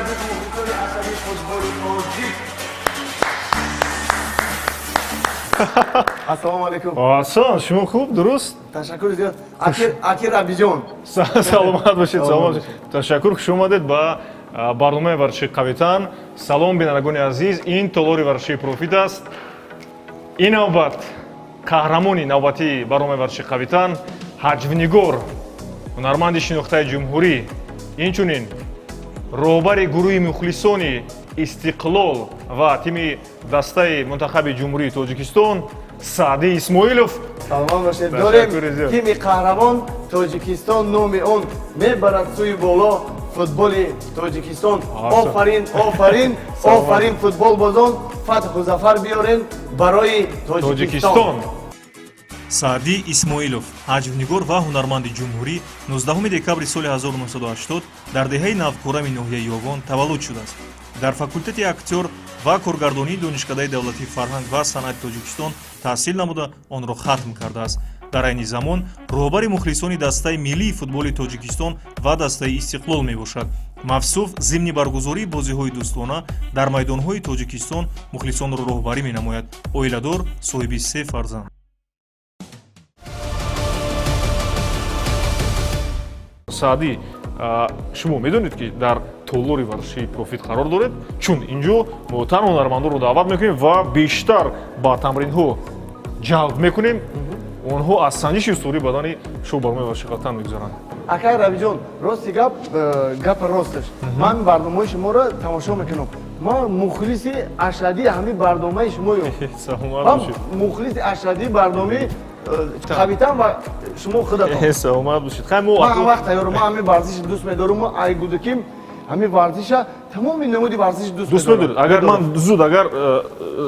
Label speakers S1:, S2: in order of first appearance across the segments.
S1: азиз, мухлисони ашадии футболи тоҷик. Ассалому алайкум.
S2: Аҳсан, шумо хуб, дуруст?
S1: Ташаккури зиёд, аки Рабиҷон.
S2: Саломат бошед, саломат бошед. Ташаккур, хуш омадед ба барномаи варзиши «Қавитан». Салом, бинандагони азиз, ин толори варзишии «Профит» аст. Ин навбат қаҳрамони навбатии барномаи варзиши «Қавитан», ҳаҷвнигор, ҳунарманди шинохтаи ҷумҳурӣ, инчунин роҳбари гурӯҳи мухлисони «Истиқлол» ва тими дастаи мунтахаби Ҷумҳурии Тоҷикистон Саъдӣ Исмоилов.
S1: Саломат бошед. Дорем тими қаҳрамон Тоҷикистон, номи он мебарад сӯи боло футболи Тоҷикистон. Офарин, офарин, офарин, футболбозон, фатҳу зафар биёрен барои Тоҷикистон.
S3: Саъдӣ Исмоилов, ҳаҷвнигор ва ҳунарманди ҷумҳурӣ, 19 декабри соли 1980 дар деҳаи Навкорами ноҳияи Ёвон таваллуд шудааст. Дар факултети актёр ва коргардонии Донишкадаи давлатии фарҳанг ва санъати Тоҷикистон таҳсил намуда, онро хатм кардааст. Дар айни замон роҳбари мухлисони дастаи миллии футболи Тоҷикистон ва дастаи «Истиқлол» мебошад. Мавсуф зимни баргузории бозиҳои дӯстона дар майдонҳои Тоҷикистон мухлисонро роҳбарӣ менамояд. Оиладор, соҳиби се фарзанд.
S2: Саъдӣ, шумо медонед, ки дар толори варзишии «Профит» қарор доред, чун инҷо мо танҳо ҳунармандонро даъват мекунем ва бештар ба тамринҳо ҷалб мекунем. Онҳо аз санҷиши устувории бадани шоу барномаи варзиши «Қавитан» мегузаранд.
S1: Акай Рабиҷон, рости гап, гапа росташ, ман барномаи шуморо тамошо мекунам. Ман мухлиси ашадии ҳамин барномаи шумоём. Мухлиси ашадии барномаи «Қавитан» ва шумо худатон.
S2: Саломат бошед. Хай, мо
S1: Ман вақт тайёрам. Ман ҳамин варзиши дӯст медорам. Ай гудаким ҳамин варзиша, тамоми намуди варзиши дӯст.
S2: Дӯст медоред. Агар ман зуд, агар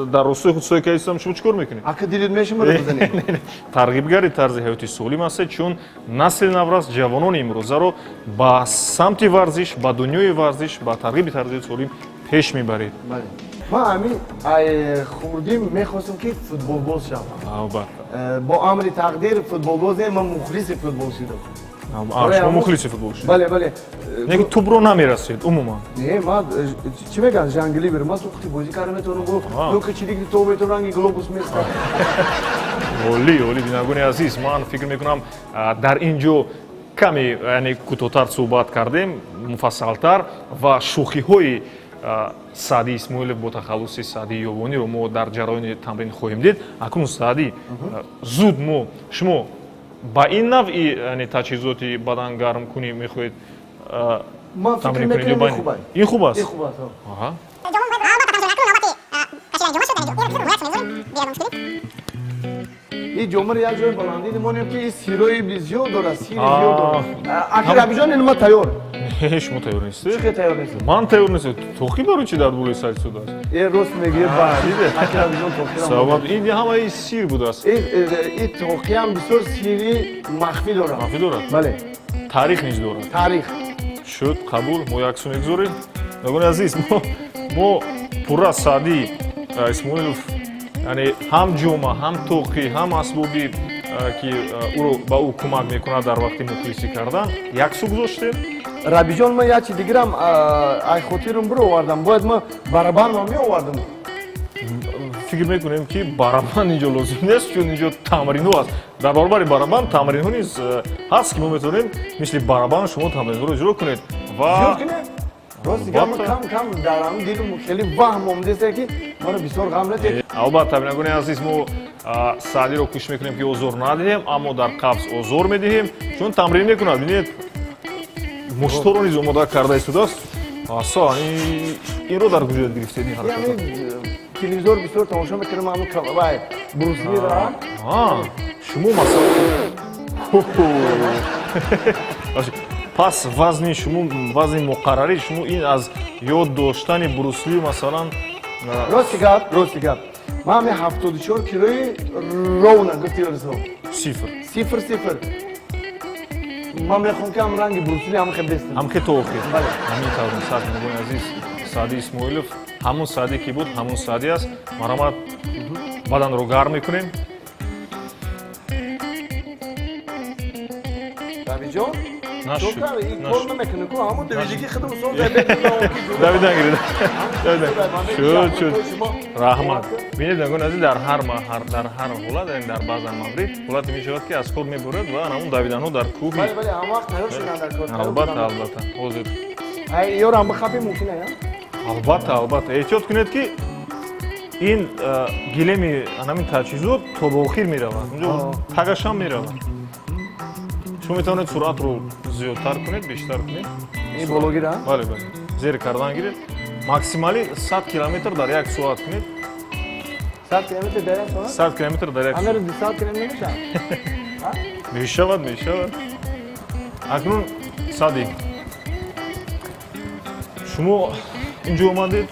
S2: дар ростои худ соя каистам, шумо чӣ кор мекунед?
S1: Ака, дилит мешумара бизанед.
S2: Тарғибгари тарзи ҳаёти солим ҳастед, чун насли наврас, ҷавонони имрӯзаро ба самти варзиш, ба дунёи варзиш, ба тарғиби тарзи солим пеш мебаред.
S1: Ман ҳамин хурдим мехостам, ки футболбоз шавам.
S2: Албатта.
S1: Бо амри тақдир футболбоз не, ман мухлиси футбол шудам.
S2: Шумо мухлиси футбол шудед?
S1: Бале.
S2: Не, ки тӯбро намерасед умуман?
S1: Не, ман, чӣ мегӯянд, жонглёр. Ман тухти бозӣ карда метавонам, луки чилики то метавонам, ранги глобус места.
S2: Олӣ, олӣ. Бинандагони азиз, ман фикр мекунам, дар ин ҷо каме, яъне кӯтоҳтар суҳбат кардем, муфассалтар ва шӯхиҳои Саъдӣ Исмоилов бо тахаллуси Саъдии Ёвониро мо дар ҷараёни тамрин хоҳем дид. Акнун, Саъдӣ, зуд мо шумо ба ин навъи, яъне таҷҳизоти бадангармкунӣ мехоҳед тамрин кунед? Ин хуб аст.
S1: Ин хуб аст.
S2: Аҳа.
S1: Ин ҷомаро як ҷои баландӣ мемонем, ки ин сирои зиёд дорад, сири зиёд дорад. Аки Рабиҷон, ин ма тайёр.
S2: Шумо тайёр нестед?
S1: Чӣ тайёр нестед?
S2: Ман тайёр нестам. Тоқӣ барои чӣ дар болои сари судааст?
S1: Э, рост мегӯед, аки Рабиҷон, тоқиро.
S2: Сабаб ин ҳамаи сир будааст.
S1: Ин тоқиам бисёр сири махфӣ дорад.
S2: Махфӣ дорад?
S1: Бале.
S2: Таърих низ дорад.
S1: Таърих.
S2: Шуд, қабул. Мо як су мегузорем. Бинандагони азиз, мо пурра Саъдӣ Исмоилов, яъне ҳам ҷома, ҳам тоқӣ, ҳам асбоби, ки ӯро ба ӯ кӯмак мекунад дар вақти мухлисӣ кардан, як су гузоштем.
S1: Рабиҷон, ман як чи дигарам ай хотирам бировардам. Бояд ман барабанро меовардам.
S2: Фикр мекунем, ки барабан инҷо лозим нест, чун инҷо тамринҳо аст. Дар баробари барабан тамринҳо низ ҳаст, ки мо метавонем мисли барабан шумо тамринҳоро иҷро кунед ва
S1: Рости гап, кам кам дар ҳамин дилам хеле ваҳм омадеста, ки маро бисёр ғам надиҳед.
S2: Албатта, бинандагони азиз, мо Саъдиро кӯшиш мекунем, ки озор надиҳем, аммо дар қавс озор медиҳем, чун тамрин мекунад. Бинед, муштҳоро низ омода карда истодааст. Аса, инро дар куҷо ёд гирифтед, ин ҳаракат?
S1: Телевизор бисёр тамошо мекунам, ҳамн вай Бруслира.
S2: Шумо масалан, пас вазни шумо, вазни муқаррарии шумо ин аз ёд доштани Брусли, масалан?
S1: Рости гап, рости гап, ман ҳамин 74 килои ровно гуфти ёрисо.
S2: Сифр.
S1: Сифр, сифр. Ман мехоҳам, ки ҳам ранги Брусли ҳам хел бестам.
S2: Ҳам хел то охир. Ҳамин тавр сад. Бинандагони азиз, Саъди Исмоилов ҳамун Саъде ки буд, ҳамун Саъдӣ аст. Марҳамат, баданро гарм мекунем.
S1: Рабиҷон.
S2: Нашуд.
S1: Кор намекунӣ ку, ҳамон давидагӣ худам сон.
S2: Давидан гиред. Шуд, шуд. Раҳмат. Бинед, бинандагони азиз, дар ҳар дар ҳар ҳолат, яъне дар баъзан маврид ҳолате мешавад, ки аз кор мебурад ва ҳамон давиданҳо дар кӯҳи.
S1: Бале, бале, ҳам вақт тайёр шудан дар кор.
S2: Албатта, албатта. Ҳозир.
S1: Ай, ёрам бихапӣ мумкин а?
S2: Албатта, албатта. Эҳтиёт кунед, ки ин гилеми ҳамин таҷҳизот то ба охир меравад. Унҷо тагашам меравад. Шумо метавонед суръатро зиёдтар кунед, бештар кунед.
S1: Ин бологира?
S2: Бале, бале. Зер кардан гиред. Максималӣ 100 километр дар як соат кунед.
S1: 100 километр дар як соат?
S2: 100 километр дар як соат.
S1: Ҳамеро 200 километр намешавад?
S2: Мешавад, мешавад. Акнун, Саъдӣ, шумо инҷо омадед,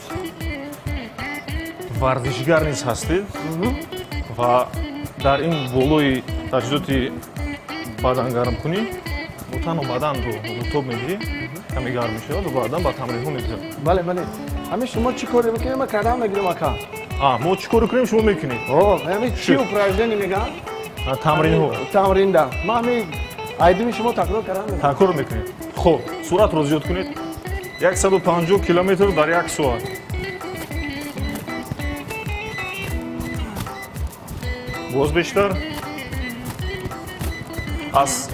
S2: варзишгар низ ҳастед ва дар ин болои таҷҳизоти бадангармкунӣ мо танҳо баданро рутоб медиҳем, каме гарм мешавад ва баъдан ба тамринҳо мегузарем.
S1: Бале, бале. Ҳамин шумо чӣ коре мекунед, ман кардам мегирам, ака.
S2: Мо чӣ коре кунем, шумо мекунед?
S1: Ҳамин чӣ упражнение мегӯям?
S2: Тамринҳо.
S1: Тамринда. Ман ҳамин айдими шумо такрор кардам.
S2: Такрор мекунед. Хуб, суръатро зиёд кунед. 150 километр дар як соат. Боз бештар. Аз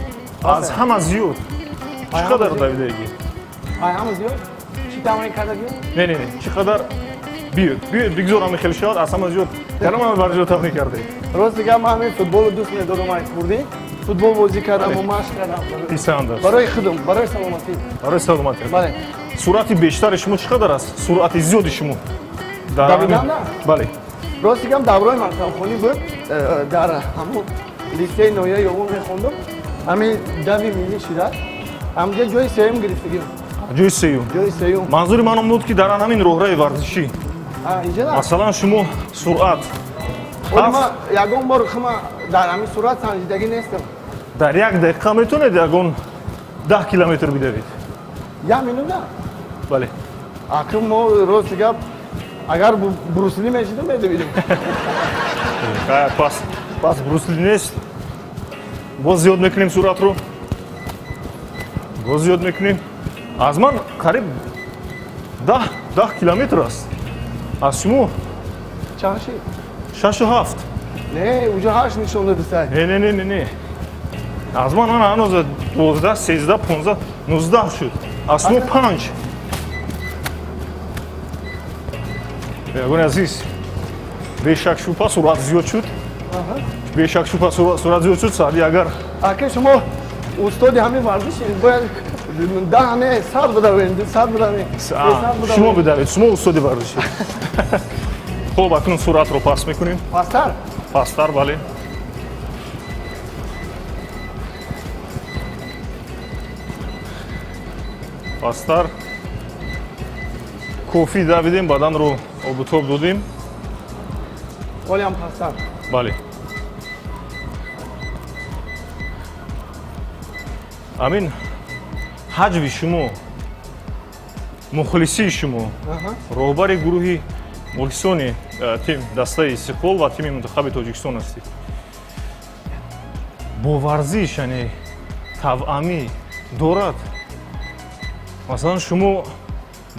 S2: ҳама зиёд чӣ қадар давидагӣ?
S1: Ай ҳама зиёд? Чӣ тамрин кардагӣ?
S2: Не, не, не, чӣ қадар? Биёд, биёд, бигзор ҳами хел шавад. Аз ҳама зиёд кадом ҳама варзишро тамрин кардаед?
S1: Рост дигар, ман ҳамин футболро дӯст медорам. Ай хурдӣ футбол бозӣ кардам ва машқ кардам.
S2: Писанд аст.
S1: Барои худам, барои саломатӣ.
S2: Барои саломатӣ.
S1: Бале.
S2: Суръати бештари шумо чӣ қадар аст? Суръати зиёди шумо?
S1: Давидан?
S2: Бале.
S1: Рост дигам, давраи мактабхонӣ буд, дар ҳамон литсеи ноҳияи Ёвон мехондам, ҳамин дави миллӣ шуда, ҳамҷа ҷои сеюм гирифтагим.
S2: Ҷои сеюм?
S1: Ҷои сеюм.
S2: Манзури ман он буд, ки дар ҳамин роҳраи варзишӣ, масалан, шумо суръат.
S1: Ман ягон бор хума дар ҳамин суръат санҷидагӣ нестам.
S2: Дар як дақиқа метавонед ягон 10 километр бидавед?
S1: Як минута?
S2: Бале.
S1: Акн мо, рости гап, агар Брюс Ли мешидам, медавидем.
S2: Пас Брюс Ли нест. Боз зиёд мекунем суръатро, боз зиёд мекунем. Аз ман қариб 10 километр аст, аз шумо.
S1: Чанд шид?
S2: 6,7.
S1: Не, уҷо 8 нишон додисай.
S2: Не, не, не, не, не, аз ман ман ҳанӯз 12, 13, 15, 19 шуд, аз шумо 5. Ягони азиз, бешак шубҳа суръат зиёд шуд, бешак шубҳа суръат зиёд шуд. Саъди, агар
S1: Ака, шумо устоди ҳамин варзиш, бояд 10 не, 100 бидавем, 200 бидавем.
S2: Шумо бидавед, шумо устоди варзиши. Хуб, акнун суръатро паст мекунем.
S1: Пасттар?
S2: Пасттар, бале. Пасттар. Кофӣ давидем, баданро обутоб додем.
S1: Ҳолиам пасттар?
S2: Бале. Амин ҳаҷви шумо, мухлисии шумо, роҳбари гурӯҳи мухлисони тим дастаи Истиқлол ва тими мунтахаби Тоҷикистон ҳастед, бо варзиш, яъне тавъамӣ дорад. Масалан, шумо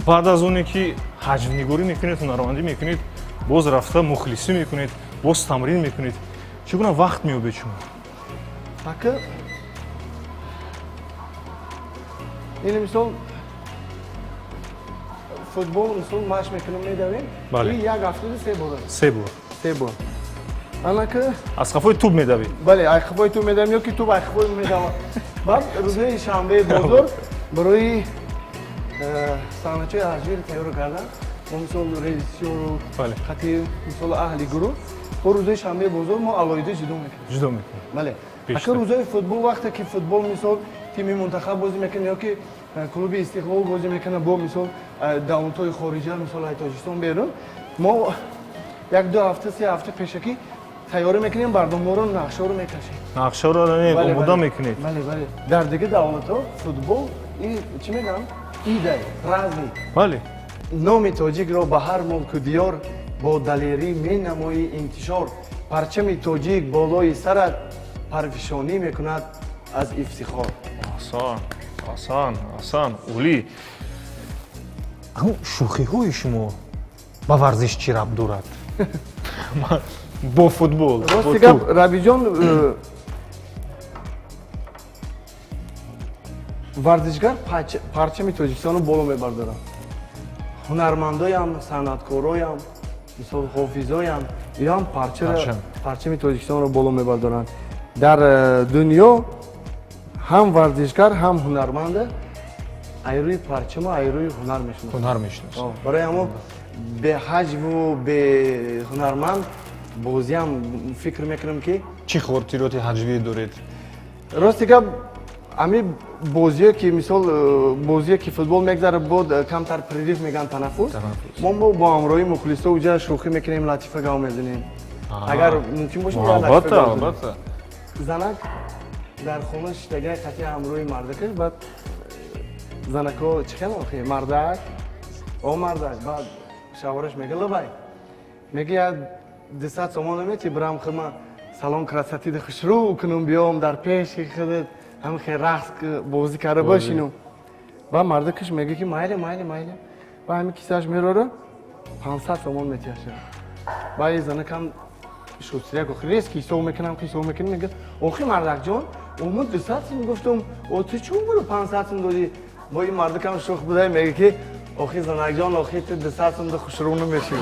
S2: баъд аз оне ки ҳаҷвнигорӣ мекунед, ҳунармандӣ мекунед, боз рафта мухлисӣ мекунед, боз тамрин мекунед. Чӣ гуна вақт меёбед шумо?
S1: Ака, ин мисол футбол, мисол, машқ мекунем, медавем, як ҳафтада се бор.
S2: Се бор.
S1: Се бор. Анака.
S2: Аз қафои тӯб медавед?
S1: Бале, ай қафои тӯб медавем ё ки тӯб ай қафои медавам. Баъд рӯзои шанбеи бозор барои саҳначаи ҳаҷвиро тайёр кардан, мо, мисол, режиссёру хати, мисол, аҳли гурӯҳ, бо рӯзои шанбеи бозор мо алоҳида ҷудо мекунем.
S2: Ҷудо мекунем.
S1: Бале, ака. Рӯзои футбол, вақте ки футбол, мисол, тими мунтахаб бозӣ мекунад ё ки клуби Истиқлол бозӣ мекунад бо, мисол, давлатҳои хориҷа, мисол, ай Тоҷикистон берун, мо як ду ҳафта, се ҳафта пешакӣ тайёрӣ мекунем, барномаро, нақшаро мекашем.
S2: Нақшаро омода мекунед.
S1: Бале, бале. Дар дигар давлатҳо футбол чӣ мегӯям, идай, праздник. Номи тоҷикро ба ҳар мулку диёр бо далерӣ менамоӣ интишор. Парчами тоҷик болои сарат парфишонӣ мекунад аз ифтихор.
S2: Аҳсан. Асан, асан, олӣ.
S4: Ҳамун шӯхиҳои шумо ба варзиш чӣ рабт дорад?
S2: Бо футбол.
S1: Рости гап, Рабиҷон, варзишгар парчами Тоҷикистоно боло мебардорад. Ҳунармандоям, санъаткороям, мисол ҳофизоям, иам парчами Тоҷикистонро боло мебардоранд. Дар дунё ҳам варзишгар, ҳам ҳунарманда айрӯи парчаму айрӯи ҳунар мешиносанд.
S2: Ҳунар мешиносанд.
S1: Барои ҳамо бе ҳаҷву бе ҳунарманд бозиам фикр мекунам ки
S2: чӣ хотироти ҳаҷвӣ доред?
S1: Рости гап, ами бозие ки, мисол, бозие ки футбол мегзарад, бод камтар перерыв мегӯянд, танаффус, мо бо ҳамроҳии мухлисо уҷа шӯхӣ мекунем, латифа гав мезанем. Агар мумкин бошад.
S2: Албатта, албатта.
S1: Занак дар хона шиштагай қати ҳамроҳи мардакаш, баъд занако чӣ хел охи мардак, о мардак, баъд шавҳараш мега: лабай, мега, я 200 сомон намети, бирам хима салон красоты да хушрӯ кунум, биём дар пеши худат ҳам хел рақс бозӣ карда бошинум. Баъд мардакаш мега ки майли, майли, майли. Баъд ҳами кисааш мерора, 500 сомон метиҳаша. Баъд и занакам шустряк охи резки ҳисоб мекунам, ҳисоб мекунам, мега: охи мардакҷон, омад 200 сум гуфтум, о ту чун буро 500 сум додӣ? Бо ин мардакам шӯх будай, мега ки охи занакҷон, охи ту 200 сум да хушрӯ намешӣ.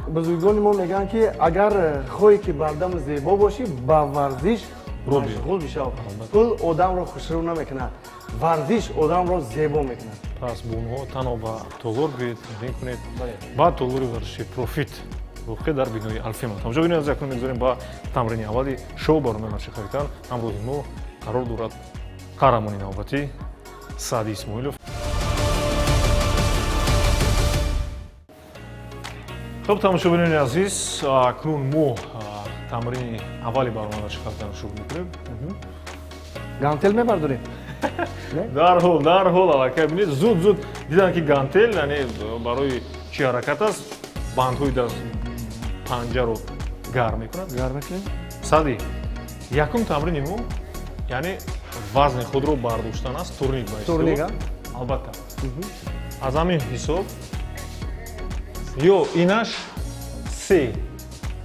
S1: Бузургони мо мегӯянд ки агар хоҳӣ ки бардаму зебо бошӣ, ба варзиш машғул бишав. Пул одамро хушрӯ намекунад, варзиш одамро зебо мекунад.
S2: Пас бонуҳо танҳо ба толор биёед, тамрин кунед, ба толори варзиши Профит, воқеъ дар бинои Алфема. Тамошобинони азиз, акнун мегузорем ба тамрини аввали шоу барномаи варзиши қавитан. Ҳамроҳи мо қарор дорад қаҳрамони навбатӣ Саъди Исмоилов. Хуб, тамошобинони азиз, акнун мо тамрини аввали барномаи варзиши қавитанро шурӯъ мекунем.
S1: Гантел мебардорем.
S2: Дарҳол, дарҳол аллакай бинед, зуд зуд диданд ки гантел, яъне барои чӣ ҳаракат аст, бандҳои даст, панҷаро гарм мекунад.
S1: Гарм мекунем.
S2: Саъди, якум тамрини мо, яъне вазни худро бардоштан аст, турник ба
S1: Турник.
S2: Албатта, аз ҳамин ҳисоб ё инаш се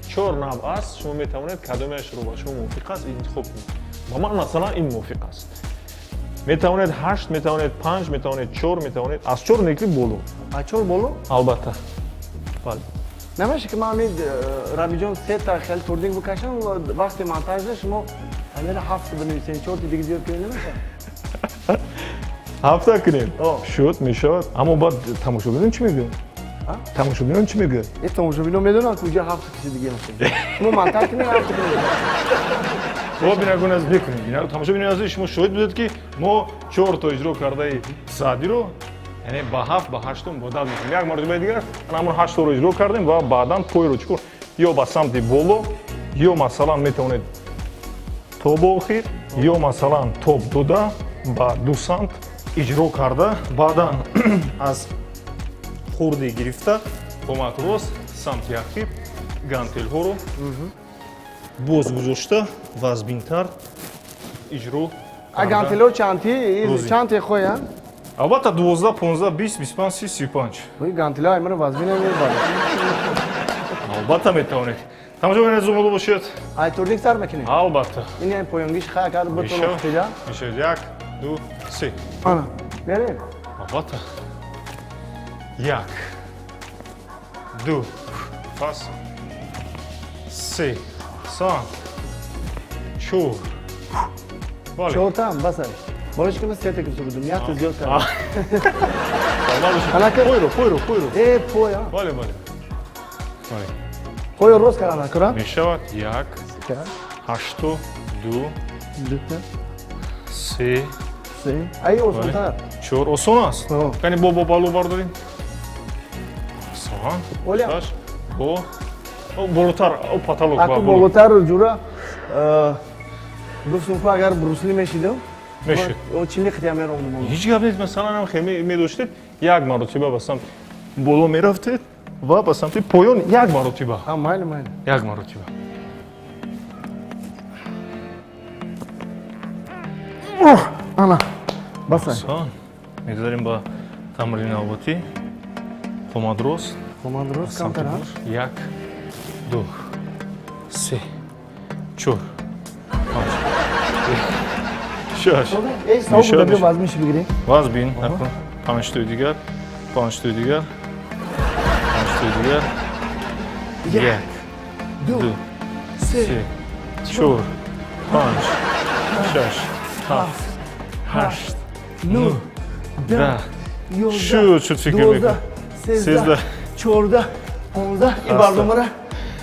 S2: чор навъ аст, шумо метавонед кадомеашро ба шумо мувофиқ аст интихоб кунед. Ба ман, масалан, ин мувофиқ аст. Метавонед ҳашт, метавонед панҷ, метавонед чор, метавонед аз чор некли боло.
S1: Аз чор боло.
S2: Албатта, бале.
S1: Намеша ки ман ҳамин, Рабиҷон, сета хел турник бикашам, вақти монтажда шумо ҳамера ҳафт бинависен, чорти дига зиёд кунед, намеша?
S2: Ҳафта кунем, шуд, мешавад, аммо баъд тамошобинон чӣ мегӯянд? Тамошобинон чӣ мегӯянд?
S1: Э, тамошобинон медонанд, ки уҷа ҳафта киси дига мешавад. Шумо монтаж кунед, ҳафта кунед.
S2: Хоб, бинандагони азиз, мекунем. Тамошобинони азиз, шумо шоҳид будед, ки мо чорто иҷро кардаи Саъдиро, яъне ба ҳафт, ба ҳаштум мубоддал мекунем. Як маротибаи дигар ҳамон ҳашторо иҷро кардем ва баъдан пойро чӣ кор, ё ба самти боло, ё масалан метавонед то ба охир, ё масалан топ дода ба ду самт иҷро карда, баъдан аз хурдӣ гирифта қомат рост, самти ақиб гантелҳоро боз гузошта, вазбинтар иҷро.
S1: Гантелҳо чанти, чанте хоҳанд?
S2: Албатта, 12, 15, 20, 25, 30, 35.
S1: Гантелҳо аймаро вазбин намебарад.
S2: Албатта, метавонед. Тамошобинони азиз, омода бошед.
S1: Ай турник сар мекунем?
S2: Албатта.
S1: Ин ям поёнгиш хай агар бутон.
S2: Мешавад. Як, ду, се.
S1: Ана, мерем.
S2: Албатта. Як, ду, пас, се, сан, чор, бале.
S1: Чортам басай. Болиш ки сета гирифта будум, якта зиёд кардам.
S2: Пойро, пойро, пойро.
S1: Э, пой, а?
S2: Бале, бале, бале.
S1: Пойро рост кардан накура?
S2: Мешавад. Як, ҳашту, ду,
S1: дута,
S2: се.
S1: Се, ай осонтар.
S2: Чор, осон аст. Кани бо боло бардорем. Осон.
S1: Оля.
S2: Бо болотар, потолок.
S1: Аку болотар, ҷура, гуфтум ку агар Брусли мешидам.
S2: Мешид.
S1: Чили қитя мерондум.
S2: Ҳеҷ гап нест, масалан ҳам хеле медоштед, як маротиба ба самти боло мерафтед ва ба самти поён як маротиба.
S1: Майли, майли.
S2: Як маротиба.
S1: Ана, басай.
S2: Мегузарем ба тамрини навбатӣ. Қомат рост.
S1: Қомат рост, камтар.
S2: Як, ду, се, чор, панҷ, шаш.
S1: Вазмиши бигирем.
S2: Вазбин. Панҷтои дигар, панҷтои дигар, панҷтои дигар. Як, ду, се, чор, панҷ, шаш, ҳафт, ҳашт, нӯҳ, даҳ. Шуд, шуд, фикр мекунам.
S1: 13, 14, 15. Ин барномара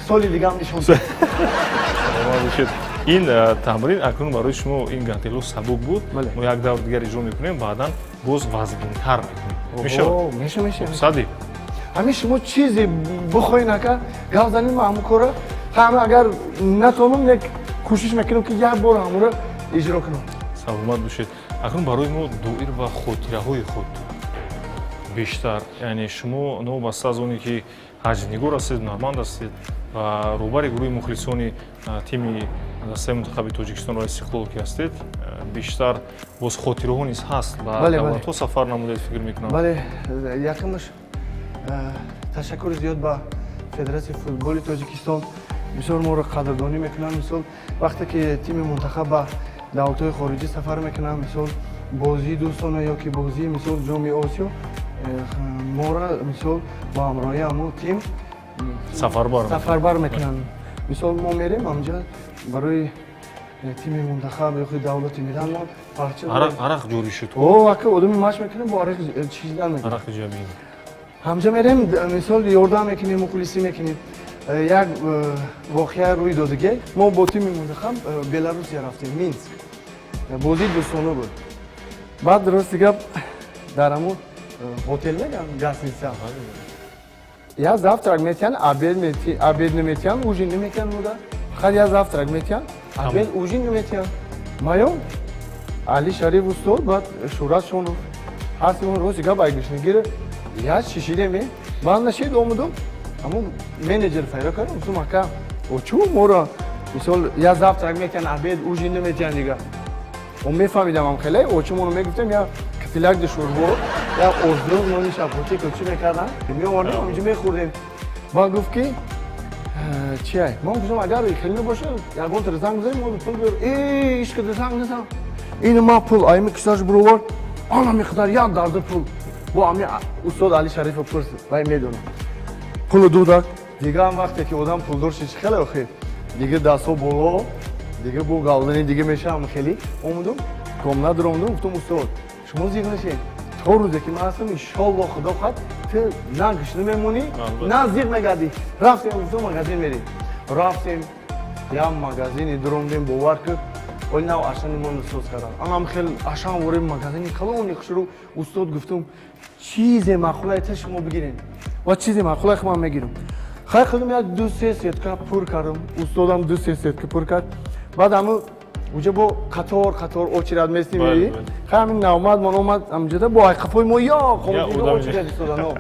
S1: соли дигам нишон.
S2: Бошед. Ин тамрин акнун барои шумо ин гантело сабук буд. Мо як давр дигар иҷро мекунем, баъдан боз вазбинтар мекунем.
S1: Мешавад? Меша, меша.
S2: Сади.
S1: Ҳамин шумо чизе бихоҳед, ака, гап занед, ман ҳамун кора ҳама агар натонам, як кӯшиш мекунам, ки як бор ҳамуро иҷро кунам.
S2: Саломат бошед. Акнун барои мо доир ба хотираҳои худ бештар. Яъне шумо новобаста аз оне ки ҳаҷвнигор ҳастед, ҳунарманд ҳастед ва роҳбари гурӯҳи мухлисони тими дастаи мунтахаби Тоҷикистон ва Истиқлол ки ҳастед, бештар боз хотираҳо низ ҳаст. Ба давлатҳо сафар намудед, фикр мекунам.
S1: Бале, якумаш, ташаккури зиёд ба Федератсияи футболи Тоҷикистон, бисёр моро қадрдонӣ мекунанд. Мисол, вақте ки тими мунтахаб ба давлатҳои хориҷӣ сафар мекунанд, мисол, бозии дӯстона ё ки бозии, мисол, Ҷоми Осиё, моро, мисол, бо ҳамроҳии ҳамон тим
S2: сафарбар.
S1: Сафарбар мекунанд. Мисол, мо мерем ҳамҷа, барои тими мунтахаб ё давлати миллат мо парча.
S2: Арақ ҷорӣ шуд.
S1: О, ака, одами машқ мекунем, бо арақ чиздан мекунем.
S2: Арақи ҷабин.
S1: Ҳамҷа мерем, мисол, ёрдам мекунем, мухлисӣ мекунем. Як воқеа рӯй додагӣ: мо бо тими мунтахаб Беларусия рафтем, Минск, бозии дӯстона буд. Баъд, рости гап, дар ҳамун хотел мегам, гостиница, я завтрак метиҳанд, обед наметиҳанд, ужин наметиҳанд. Буда фақат я завтрак метиҳанд, обед, ужин наметиҳанд. Маём Али Шариф устод, баъд Шӯрат Шонов ҳастимон. Рости гап, айгишнагира я шишидем, баъд нашид, омадум, ҳамун менеҷер файро кардам, гуфтум: «Ака, чӯ моро, мисол, я завтрак метиҳанд, обед, ужин наметиҳанд?» Дига о мефаҳмидам, ам хеле очумоно мегуфтем, я катиляк де шӯрбо, я озрӯз нони шапотӣ чӣ мекардам, меовардем, ҳаминҷо мехӯрдем. Баъд гуфт ки чиай? Ман гуфтам, агар хеле набоша, ягон тара занг бизанем, мо пул биёр. Э, ишкада занг назан, ин ма пул айми кисаш бировар, ана миқдар як дарда пул. Бо ами устод Али Шарифов пурсид, вай медонам. Пулу додак. Дига ҳам вақте ки одам пулдор шид, хеле охир дига дастҳо боло, дига бо галдани дига мешавам. Хеле омадум, комната даромадум, гуфтум: «Устод, шумо зиқ нашед, то рӯзе ки ман ҳастам, иншолло, худо хоҳад, ту на гушна мемонӣ, на зиқ мегардӣ». Рафтем, гуфтум, магазин мерем. Рафтем, як магазине дуромдем, бовар ки, оли нав ашани мо соз кардам, анам хел ашан ворем, магазини калони хушрӯ. «Устод, — гуфтум, — чизе маъқулай та шумо бигирем ва чизе маъқулай ман мегирам». Хай, худам як ду се сетка пур кардам, устодам ду се сетка пур кард. Баъд ҳаму уҷа бо қатор қатор очередь местим. Хай, ҳамин навмад мон омад, ҳамҷода бо айқафои мо ё очередь истодан.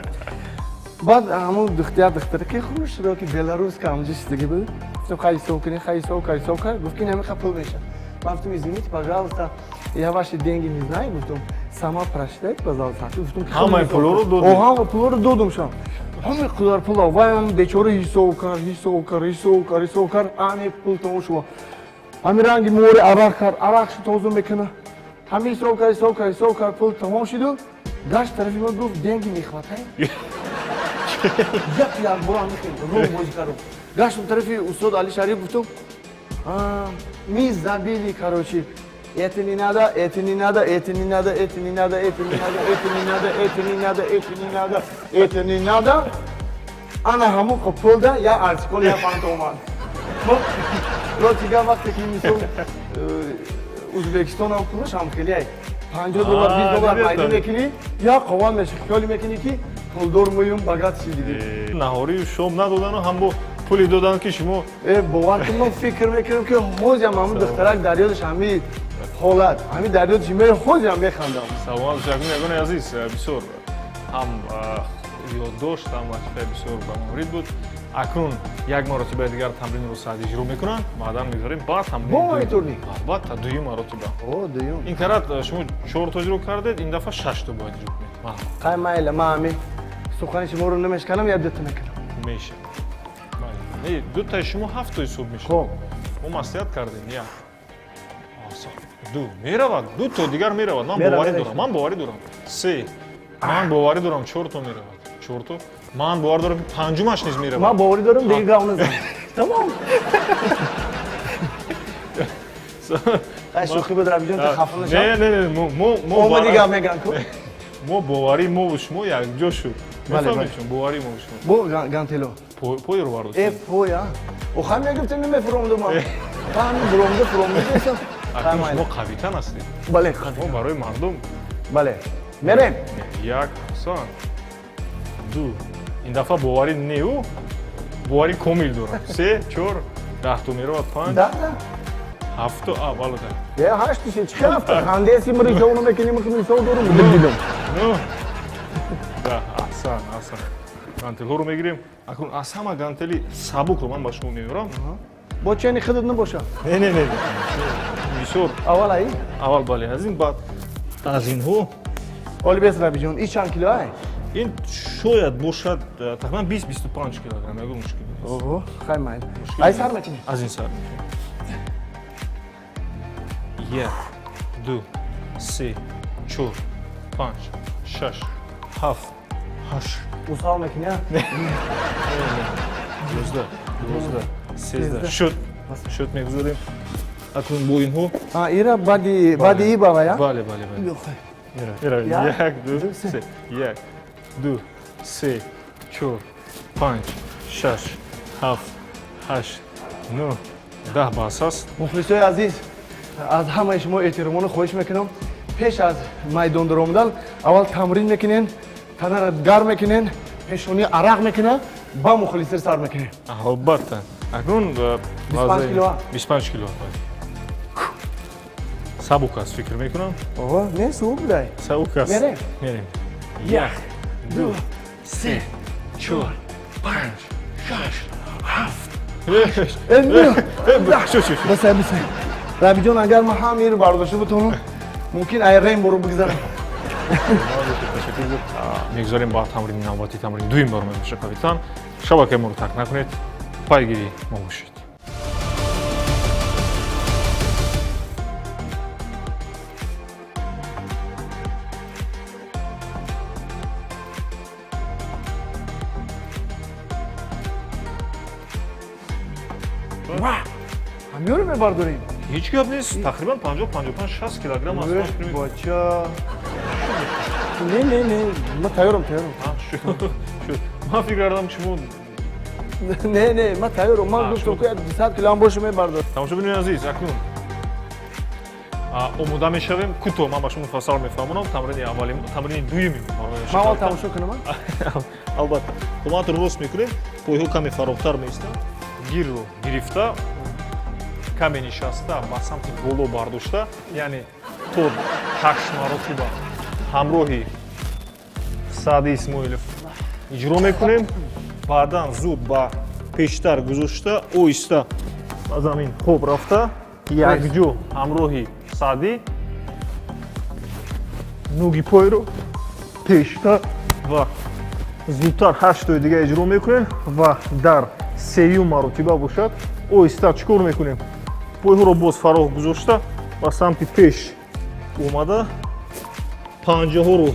S1: Баъд ҳамун як духтаре ки хушро ки белоруска ҳамҷа шидаги буд, гуфтам: «Хай, ҳисоб кунӣ». Хай, ҳисоб кард, ҳисоб кард, гуфт ки намеха пул мешавад. Ман гуфтам: «Извините, пожалуйста, я ваши деньги не знаю», гуфтам, «сама просчитайте, пожалуйста», гуфтам.
S2: Ҳамаи пулоро додӣ?
S1: Ҳама пулоро додум шам, ҳамаи қадар пула. Вай бечора ҳисоб кард, ҳисоб кард, ҳисоб кард, ҳисоб кард, ани пул тамом шуд. Ҳамин ранги мори арақ кард, арақшу тоза мекуна. Ҳамин ҳисоб кард, ҳисоб кард, ҳисоб кард, пул тамом шуду гашт тарафи ма, гуфт: «Деньги не хватает». Як якбора ҳамин ром бозӣ кардам, гаштам тарафи устод Али Шариф, гуфтам: «Мы забили, короче, это не надо, это не надо, это не надо, это не надо, это не надо, это не надо, это не надо, это не надо, это не надо». Ана ҳамон пул да я артикол, я фанта омад. Рости гап, вақте ки, мисол, Узбекистонам пулаш ҳам хеле, 50 доллар, 20 доллар майда мекунӣ, як қован меша, хиёле мекунӣ ки пулдор муюм, богат ши диги.
S2: Наҳорию шом надодану ҳам бо пули додан ки шумо.
S1: Э, бовар кун, ман фикр мекунам ки ҳозиам ҳамун духтарак дар ёдаш ҳамин ҳолат, ҳамин дар ёдаш ме, ҳозиам механдам.
S2: Саломат бошед. Ягони азиз, бисёр ҳам Ёддошт ҳам латифаи бисёр ба маврид буд. Акнун як маротибаи дигар тамринро Саъди иҷро мекунанд, баъдан мегузарем ба тамрини
S1: Бо
S2: дуюм.
S1: турник?
S2: Албатта, дуюм маротиба.
S1: О, дуюм.
S2: Ин карат шумо чорто иҷро кардед, ин дафъа шашто бояд иҷро кунед. Марҳамат.
S1: Қай, майла, ман ҳами сухани шуморо намешканам, як дута мекунам.
S2: Мешавад. Бале. Не, дутаи шумо ҳафто ҳисоб мешавад.
S1: Хоб.
S2: Мо маслиҳат кардем. Як. Осон. Ду. Меравад. Ду то дигар меравад. Ман
S1: Меравад,
S2: боварӣ
S1: меравад.
S2: дорам. Ман боварӣ дорам. Се. Ман боварӣ дорам, чорто меравад. Чорто. Ман бовар дорам, ки панҷумаш низ меравад.
S1: Ман боварӣ дорам, дига гав назанам. Тамом. Қай, шӯхӣ буд, Рабиҷон, ту хафа
S2: Не,
S1: нашав.
S2: не, не, мо
S1: Омади гап меган ку.
S2: Мо боварии мову шумо якҷо шуд.
S1: Бале,
S2: Мефаҳмед
S1: бале.
S2: шумо боварии мову шумо.
S1: Бо гантело.
S2: Пойро бардоштем.
S1: Э, поя. Охай мегуфтем, намефуромду ман. Ҳами буромда фуромда дестам.
S2: Акнун шумо қавитан ҳастед.
S1: Бале,
S2: Мо
S1: қавӣ.
S2: барои мардум.
S1: Бале. Мерем.
S2: Як, асан. Ду. Ин дафъа боварӣ неу, боварӣ комил дорам. Се, чор, 10 то меравад, панҷ,
S1: Да, да.
S2: ҳафто, а, бале, да.
S1: Е, ҳашт ши, чӣ ҳафта? Хандеси мри ҷовно мекунем, ки мисол дорум, дидам.
S2: Ну, да, аҳсан, аҳсан. Гантелҳоро мегирем. Акнун аз ҳама гантели сабукро ман ба шумо меорам.
S1: Бо чени худат набоша.
S2: Не, не, не. Бисёр
S1: Аввал ай?
S2: Аввал бале, аз ин, баъд аз инҳо.
S1: Оли бес, Рабиҷон, и чанд кило ай?
S2: Ин шояд бошад тақрибан 20-25 килограмм, ягон мушкил нест.
S1: Оҳо, хай, майл.
S2: Мушкил
S1: Ай
S2: нест.
S1: сар мекунем.
S2: Аз ин сар мекунем. Як, ду, се, чор, панҷ, шаш, ҳафт, ҳашт,
S1: Усал мекунӣ, а?
S2: 11, 12, 13. Шуд. Шуд, мегузорем. Акнун бо инҳо.
S1: А, ира баъди и бава, я?
S2: Бале, бале, бале.
S1: Ё, хай.
S2: Меравем.
S1: Як,
S2: Як, ду,
S1: ду, се.
S2: се. Як, ду, се, чор, панҷ, шаш, ҳафт, ҳашт, нӯҳ, 10, бас аст.
S1: Мухлисои азиз, аз ҳамаи шумо эҳтиромона хоҳиш мекунам, пеш аз майдон даромадан аввал тамрин мекунен, танара гарм мекунен, пешонӣ арақ мекунад, ба мухлисир сар мекунем.
S2: Албатта. Акнун
S1: 25 кило.
S2: 25 кило. Бале. Сабук аст, фикр мекунам.
S1: Оҳо, не, субук будай.
S2: Сабук аст.
S1: Мерем.
S2: Мерем.
S1: Як,
S2: ду, се, чор, панҷ, шаш, ҳафт.
S1: Э, нӯҳ.
S2: Шуд, шуд, шуд.
S1: Бисай, бисай. Рабиҷон, агар ман ҳам иро бардошта бутонам, мумкин ай рем боро бигзарам.
S2: Ташаккур зиёд. Мегузарем ба тамрини навбатӣ, тамрини дуюм баромад меша капитан. Шабакаи моро тарк накунед, пайгири мо бошед.
S1: Ҳамёро мебардорем.
S2: Ҳеҷ гап нест, тақрибан 50, 55, 60 килограмм аст. Ман фикр мекунам-
S1: Бача. Не, не, не, ман тайёрам, тайёрам.
S2: А, шуд, шуд. Ман фикр кардам, шумо
S1: Не, не, ман тайёрам. Ман
S2: А,
S1: гуфтам,
S2: шумо-
S1: ки 200 кило ҳам боша мебардорам.
S2: Тамошобинони азиз, акнун омода мешавем. Кӯтоҳ ман ба шумо муфассал мефаҳмонам тамрини аввали, тамрини дуюми
S1: Ман аввал тамошо кунам, а?
S2: Албатта. Қоматро рост мекунем, пойҳо каме фарохтар меистанд, гирро гирифта, каме нишаста, ба самти боло бардошта, яъне то ҳашт маротиба ҳамроҳи Саъди Исмоилов иҷро мекунем. Баъдан зуд ба пештар гузошта, оҳиста ба замин хоб рафта, якҷо ҳамроҳи Саъдӣ нуги пойро пештар ва зудтар ҳаштои дига иҷро мекунем ва дар сеюм маротиба бошад, оҳиста чӣ кор мекунем? Пойҳоро боз фароғ гузошта, ба самти пеш омада, панҷаҳоро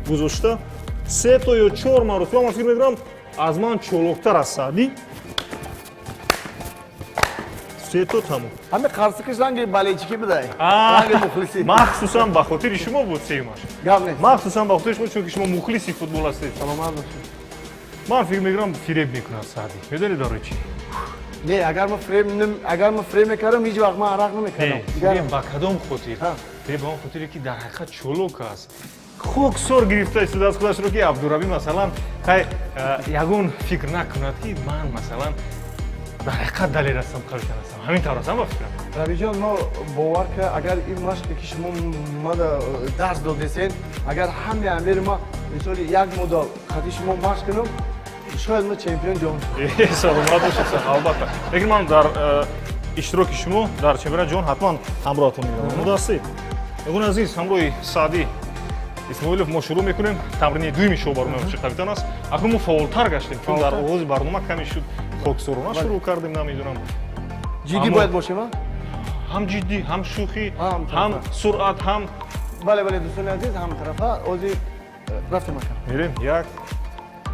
S2: гузошта, се то ё чор маротиба. Ман фикр мекунам, аз ман чолоктар аст Саъдӣ. Се то, тамом.
S1: Ҳами қарсикиш ранги балечикӣ будай.
S2: А,
S1: Ранги мухлисӣ.
S2: Махсусан ба хотири шумо буд сеюмаш.
S1: Гап нест.
S2: Махсусан ба хотири шумо, чунки шумо мухлиси футбол ҳастед.
S1: Саломат бошед.
S2: Ман фикр мекунам, фиреб мекунад Саъдӣ. Медонед барои чӣ?
S1: Не, агар ман фиреб мекардам, ҳеҷ вақт ман арақ намекардам.
S2: Не, фиреб ба кадом хотир? Фиреб ба он хотире, ки дар ҳақиқат чолок аст, хоксор гирифта истодааст худашро, ки Абдурабӣ, масалан, хай, ягон фикр накунад, ки ман, масалан, дар ҳақиқат далер ҳастам, қавитар ҳастам. Ҳамин тавр ҳастам, ба фикрам.
S1: Рабиҷон, мо бовар ка, агар ин машқе, ки шумо мада дарс додесен, агар ҳами амири ма Мисоли як муддат хати шумо машқ кунам, шояд ма чемпион ҷаҳон.
S2: Саломат бошед, албатта. Лекин ман дар иштироки шумо дар чемпионати ҷаҳон ҳатман ҳамроҳатон мегардам. Омода ҳастед? Ягони азиз, ҳамроҳи Саъдӣ Исмоилов мо шурӯъ мекунем. Тамрини дуюми шоу барномаи варзиши қавитан аст. Акнун мо фаъолтар гаштем, чун дар оғози барнома каме шуд хоксорона шурӯъ кардем, намедонам.
S1: Ҷиддӣ бояд бошем, а?
S2: Ҳам ҷиддӣ, ҳам шӯхӣ, ҳам суръат, ҳам
S1: Бале, бале, дӯстони азиз, ҳам тарафа ози рафтем ака.
S2: Мерем, як,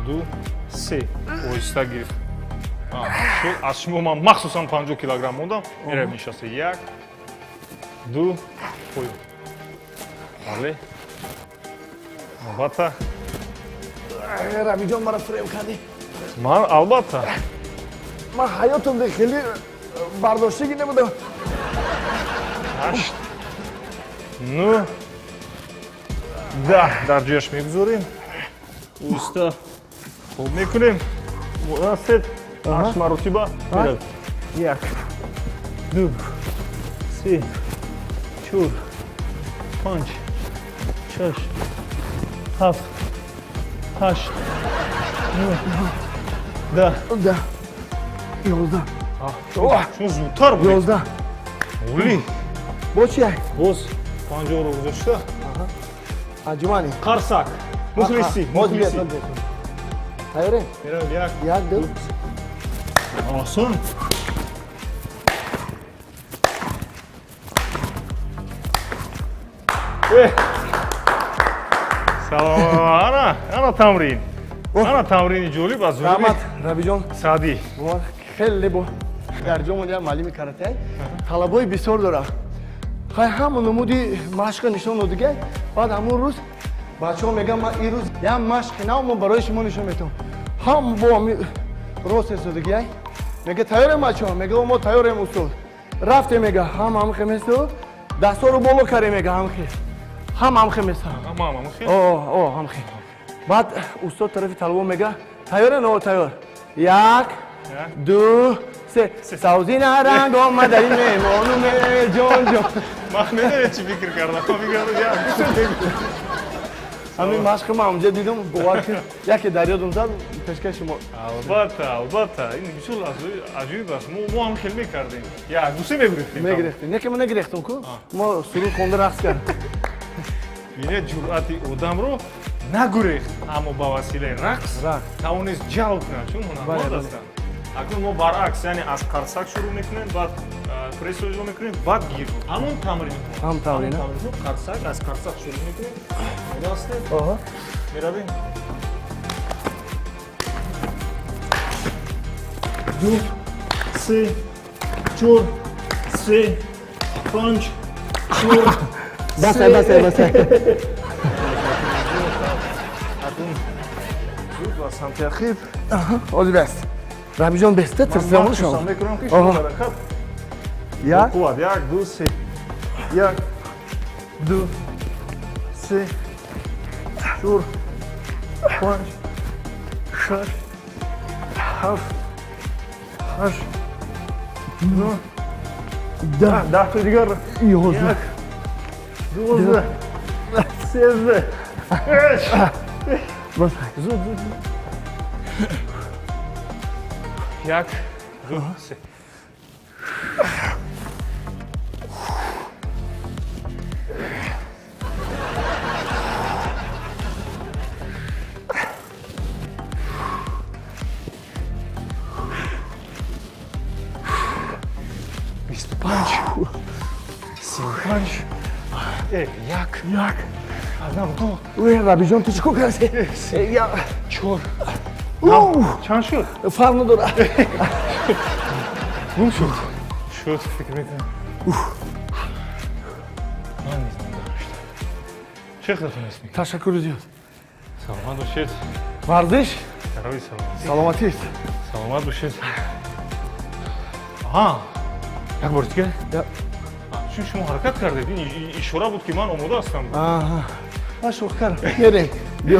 S2: ду, се. Оҳиста гирифт. Шуд, аз шумо ман махсусан 50 килограмм мондам. Мерем, нишаста. Як, ду, поён. Бале. Албатта.
S1: Рабиҷон, маро фиреб кардӣ.
S2: Ман албатта.
S1: Ман ҳаётам хеле бардоштагӣ набудам.
S2: Ҳашт, нӯҳ, 10. Дар ҷояш мегузорем. Оҳиста хоб мекунем. Ҳастед? Ҳашт маротиба. Як, ду, се, чор, панҷ, шаш, ҳафт, ҳашт, нӯҳ, 10.
S1: 10, 11.
S2: Шумо зудтар будед.
S1: 11.
S2: Олӣ.
S1: Боз чи?
S2: Боз 50-ро гузошта.
S1: Аҷумани.
S2: Қарсак. Мухлисӣ, мухлисӣ.
S1: Тайёрем?
S2: Меравем, як,
S1: як, ду.
S2: Осон. Салом. Ана, ана тамрин. Ана тамрини ҷолиб аз ҷониби
S1: Раҳмат, Рабиҷон.
S2: Саъдӣ.
S1: Хеле бо дар ҷомон як муаллими карате талабои бисёр дорад. Хай, ҳамон намуди машқа нишон додига. Баъд ҳамон рӯз бачаҳо мегӯянд, ман ин рӯз як машқи нав мо барои шумо нишон метавам. Ҳам бо ҳами рост эстодагиай. Мега, тайёрем, бачаҳо? Мега, мо тайёрем, устод. Рафтем, мега, ҳам ҳамхе место, дастҳоро боло кардем, мега, ҳамхе. Ҳам ҳамхе место.
S2: Ҳам ҳамхе?
S1: О, ҳамхе. Баъд устод тарафи талабо мега, тайёрен? О, тайёр. Як, ду, се. Савзина ранг омадаи меҳмону ҷон ҷон.
S2: Ман медонед чӣ фикр кардам? Ман фикр кардам, як, ду, се.
S1: Ҳамин машқи ман онҷа дидам, бовар кун, яке дар ёдам зад, пешкаши шумо.
S2: Албатта, албатта, ин бисёр лаҳзаи аҷоиб аст. Мо ҳам хел мекардем, як, ду, се мегирифтем.
S1: Мегирифтем, не ки мо нагирифтем ку, мо суруд хонда рақс кардем.
S2: Бинед, ҷуръати одамро нагурехт, аммо ба василаи рақс тавонист ҷалб кунад, чун ҳунарманд ҳастанд. Акнун мо баръакс, яъне аз қарсак шурӯъ мекунем, баъд прессро иҷро мекунем, баъд гир. Ҳамон тамрин.
S1: Ҳам тамрин.
S2: Қарсак, аз қарсак шурӯъ мекунем. Омода ҳастед? Меравем. Ду, се, чор, се, панҷ, чор.
S1: Басай, басай, басай.
S2: Акнун зуд ба самти ақиб.
S1: Ҳозир бас, Рабиҷон, беста тирсидан
S2: шумо мекунам, ки шумо ҳаракат
S1: як
S2: қувват. Як, ду, се. Як, ду, се, чор, панҷ, шаш, ҳафт, ҳашт, нӯҳ, 10. 10-тои дигар.
S1: 11.
S2: Як, 12, 13. Зуд, зуд, зуд. Як, ду, се. 25, 35, як,
S1: як,
S2: адам, ду.
S1: Рабиҷон, ту чӣ кор кардӣ?
S2: Чор. Чанд шуд?
S1: Фарқ надорад.
S2: Гум шуд, шуд, фикр мекунам. Ман низ надоштам. Чӣ хелтон ҳис мекунед?
S1: Ташаккури зиёд.
S2: Саломат бошед.
S1: Варзиш
S2: Барои саломатӣ.
S1: Саломатист.
S2: Саломат бошед. Аҳа, як бори дигар, чун шумо ҳаракат кардед, ин ишора буд, ки ман омода ҳастам.
S1: Ман шӯхӣ кардам, мерем.
S2: Не, не,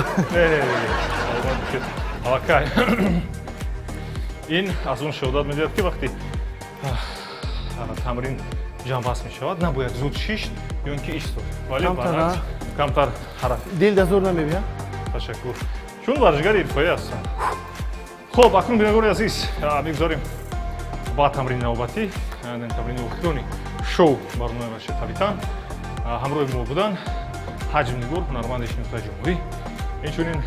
S2: саломат бошед. Аллакай ин аз он шаҳодат медиҳад, ки вақте тамрин ҷамъбаст мешавад, набояд зуд шишт ё ин ки истод, вале баръакс камтар ҳаракат.
S1: Дил да зур намебия.
S2: Ташаккур, чун варзишгари ҳирфаӣ ҳастам. Хуб, акнун, бинандагони азиз, мегузорем ба тамрини навбатӣ, тамрини охирони шоу барномаи варзиши қавитан. Ҳамроҳи мо буданд ҳаҷмнигор, ҳунарманди шинохтаи ҷумҳурӣ, инчунин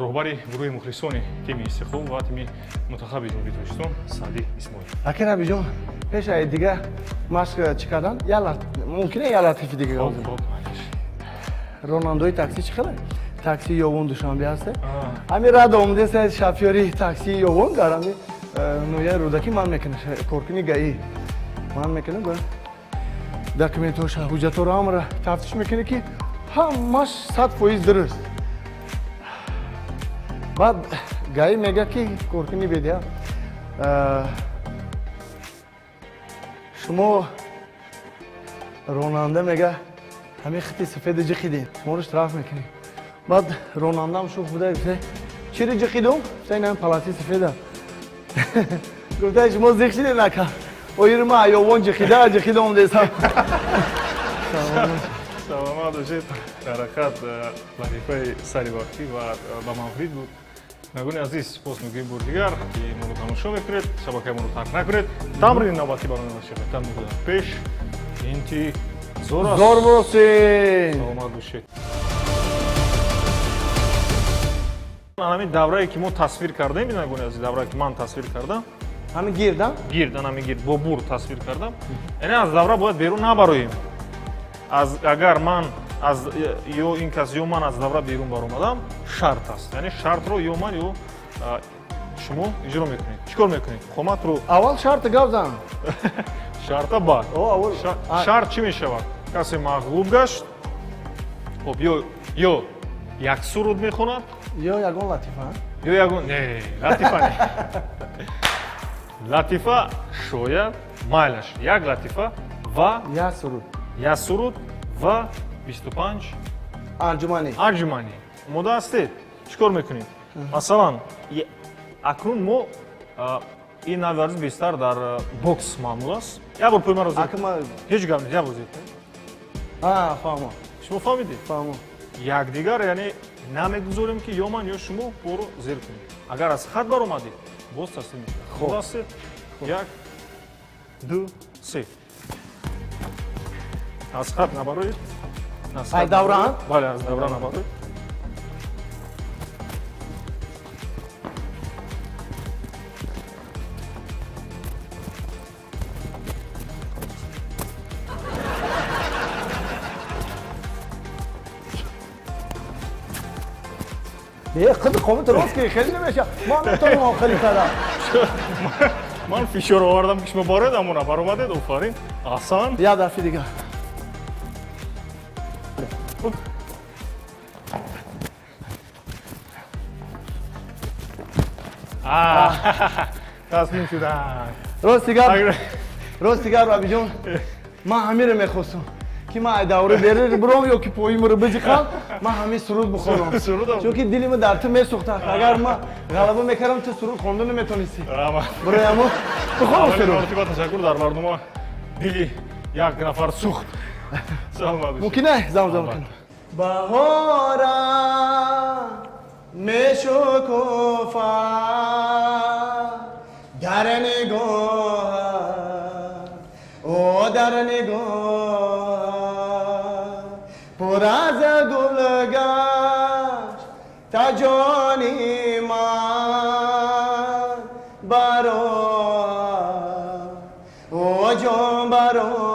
S2: роҳбари гурӯҳи мухлисони тими Истиқлол ва тими мунтахаби Ҷумҳурии Тоҷикистон Саъдӣ Исмоил.
S1: Ака Набиҷон, пеш аз дига машқ чӣ кардан, мумкин я латифи дига? Ронандаои такси чӣ хеле такси Ёвон Душанбе ҳасте, ҳами рад омадеса шофёри таксии Ёвон дар ҳами ноҳияи Рӯдакӣ ман мекунам, коркуни ГАИ ман мекунам, документҳоша, ҳуҷҷатҳоро ҳамаро тафтиш мекунӣ, ки ҳамаш 100% дуруст. Баъд ГАИ мегӯяд, ки коркуни бедиҳа, шумо ронанда, мега, ҳамин хити сафеда ҷиқидем, шуморо штраф мекунем. Баъд ронандам шух буда, гуфта: «Чиро ҷиқидум?» Гуфта: «Ин полоса и сафеда». Гуфта: «Шумо зиқ шидем, нака оири ма аёвон ҷиқида ҷиқида омдесам».
S2: Саломат бошед. Дар ҳақиқат латифаи сари вақтӣ ва ба маврид буд. Бинандагони азиз, сипос мегӯем бори дигар, ки моро тамошо мекунед, шабакаи моро тарк накунед. Тамрини навбатӣ барои варзиши мегӯям пеш интизор аст.
S1: Зор бошед.
S2: Саломат бошед. Ҳамин даврае, ки мо тасвир кардем, бинандагони азиз, даврае, ки ман тасвир кардам,
S1: ҳамин гирда.
S2: Гирд, ҳамин гирд бо бур тасвир кардам, яъне аз давра бояд берун набароем. Аз агар ман аз ё ин кас, ё ман аз давра берун баромадам, шарт аст, яъне шартро ё ман, ё шумо иҷро мекунед. Чӣ кор мекунед? Қоматро
S1: Аввал шарта гап зан.
S2: Шарта баъд. Шарт чӣ мешавад? Касе мағлуб гашт, хоб, ё як суруд мехонад,
S1: ё ягон латифа.
S2: Ё ягон, не, латифа не, латифа шояд майлаш, як латифа ва
S1: як суруд.
S2: Як суруд ва 25
S1: анҷуманӣ.
S2: Анҷуманӣ. Омода ҳастед? Чӣ кор мекунед? Масалан, акнун мо ин нави варзиш бештар дар бокс маъмул аст. Як бор пои маро ҳеҷ гап нест, як бор зер.
S1: Фаҳмам.
S2: Шумо фаҳмидед?
S1: Фаҳмам.
S2: Якдигар, яъне намегузорем, ки ё ман, ё шумо поро зер кунед. Агар аз хат баромадед, боз таслим мешавед. Омода ҳастед? Як, ду, се. Аз хат набароед.
S1: Аз давра?
S2: Бале, аз давра набароед.
S1: Е, худ қомат рост ки хеле намеша. Ма метавонам хеле кардам.
S2: Ман фишор овардам, ки шумо бароед, аммо набаромадед. Офарин, аҳсан.
S1: Як дафъи дигар.
S2: Таслим шудам.
S1: Рости гап, рости гап, Рабиҷон, ман ҳамиро мехостам, ки ман ай давра берир биром ё ки поимро биҷиқам, ман ҳамин суруд бихонам, чунки дили ма дар ту месӯхта. Агар ман ғалаба мекардам, ту суруд хонда наметонистӣ. Барои ҳамо бихонам суруд.
S2: Ташаккур. Дар барнома дили як нафар сӯхт. Саломат.
S1: Мумкин е замзам кунам? Баҳора мешукуфа дар нигоҳ, о дар нигоҳ пур аз гул гашт, та ҷони ман бароад, о ҷон бароад.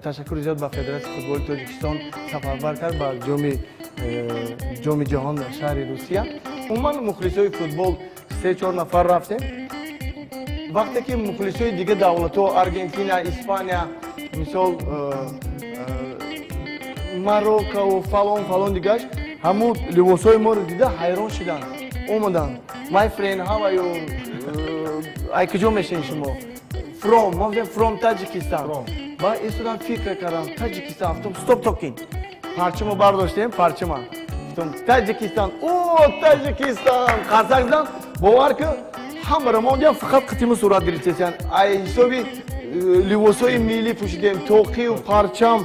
S1: Ташаккури зиёд ба Федератсияи футболи Тоҷикистон, сафарбар кард ба Ҷоми ҷаҳон дар шаҳри Русия. Умуман, мухлисои футбол се чор нафар рафтем. Вақте ки мухлисои дига давлатҳо, Аргентина, Испания, мисол, Мароккаву фалон фалон дигаш, ҳамун либосҳои моро дида ҳайрон шуданд, омаданд: «My friend, how are you? Ай куҷо мешавед шумо?» From, мо гуфтем: «From Таҷикистан». Ба истодан фикр кардам: Таҷикистан. Гуфтам: «Stop talking». Парчамо бардоштем, парчама, гуфтам: «Таҷикистан, о, Таҷикистан». Қарсак задан, бовар кун. Ҳамаро мондиам, фақат қитиму сурат гирифтесиян. Ай ҳисоби либосҳои миллӣ пӯшидем, тоқию парчам.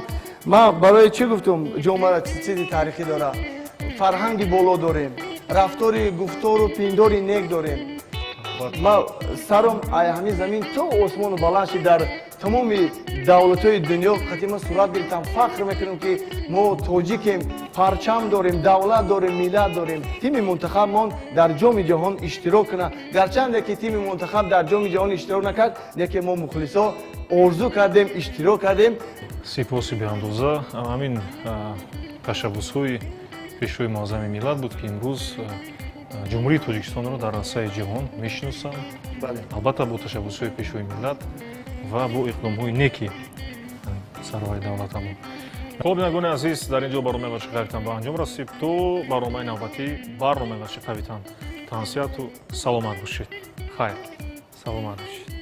S1: Ман барои чӣ гуфтум, ҷомеа чизи таърихӣ дорад, фарҳанги боло дорем, рафтори, гуфтору пиндори нек дорем. Ма саром ай ҳамин замин то осмону баланд шид, дар тамоми давлатҳои дунё қатима сурат гирифтам. Фахр мекунем, ки мо тоҷикем, парчам дорем, давлат дорем, миллат дорем. Тими мунтахабмон дар Ҷоми ҷаҳон иштирок кунад. Гарчанде ки тими мунтахаб дар Ҷоми ҷаҳон иштирок накард, лекин мо, мухлисо, орзу кардем, иштирок кардем.
S2: Сипоси беандоза. Ҳамин ташаббусҳои Пешвои муаззами миллат буд, ки имрӯз Ҷумҳурии Тоҷикистонро дар арсаи ҷаҳон мешиносанд. Албатта, бо ташаббусҳои Пешвои миллат ва бо иқдомҳои неки сарвари давлатамон. Хоб, бинандагони азиз, дар ин ҷо барномаи варзиши қавитан ба анҷом расид. То барномаи навбатӣ, барномаи варзиши қавитан, тансиҳату саломат бошед. Хайр, саломат бошед.